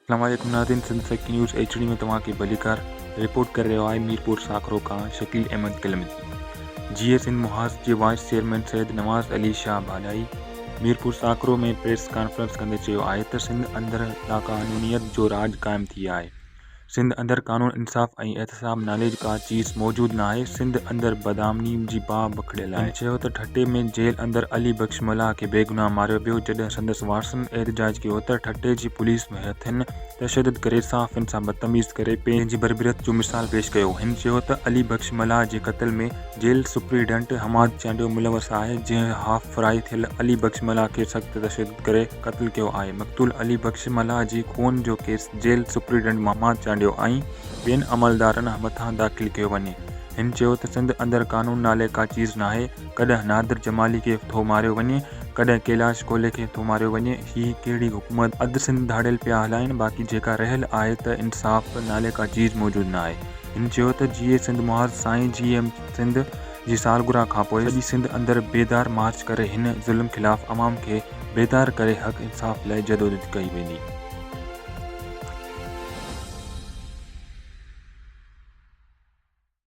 اسلام عليڪم ناظرين سنڌ سڪي نيوز ايڇ ڊي ۾ توهان کي ڀليڪار رپورٽ ڪري رهيو آهي ميرپور ساکرو کان شڪيل احمد ڪلمتي جيئي سنڌ محاذ جي vice chairman Syed Nawaz Ali Shah Bhadai Mirpur Sakro ۾ press conference ڪندي چيو آهي ته سنڌ اندر لاقانونيت جو راڄ قائم ٿي آهي سنڌ اندر قانون، انصاف ۽ احتساب نالي ڪا چيز موجود ناهي، سنڌ اندر بدامني جي باهه وکڙيل آهي. هن چيو ته ٺٽي ۾ جيل اندر علي بخش ملاح کي بيگناهه ماريو ويو، جڏهن سندس وارثن احتجاج ڪيو ته ٺٽي جي پوليس هٿين تشدد ڪري صحافين سان بدتميز ڪري پنهنجي بربريت جو مثال پيش ڪيو. هن چيو ته علي بخش ملاح جي قتل ۾ جيل سپريڊنٽ حماد چانڊيو ملوث آهي، جنهن هاف فرائي ٿيل علي بخش ملاح کي سخت تشدد ڪري قتل ڪيو آهي، مقتول علي بخش ملاح جي خون جو case jail superintendent Muhammad Chandio ۽ ٻين عملدارن مٿان داخل ڪيو وڃي. هن چيو ته سنڌ اندر قانون نالي ڪا چيز ناهي، ڪڏهن نادر جمالي کي ٿو ماريو وڃي، ڪڏهن ڪيلاش ڪولهي کي ٿو ماريو وڃي، هي ڪهڙي حڪومت، اڌ سنڌ ڌاڙيل پيا هلائين، باقي جيڪا رهيل آهي ته انصاف نالي ڪا چيز موجود ناهي. هن چيو ته جيئي سنڌ محاذ سائين جي ايم سنڌ جي سالگرهه کانپوء سڄي سنڌ اندر بيدار مارچ ڪري هن ظلم خلاف عوام کي بيدار ڪري حق انصاف لاء جدوجھد ڪئي ويندي.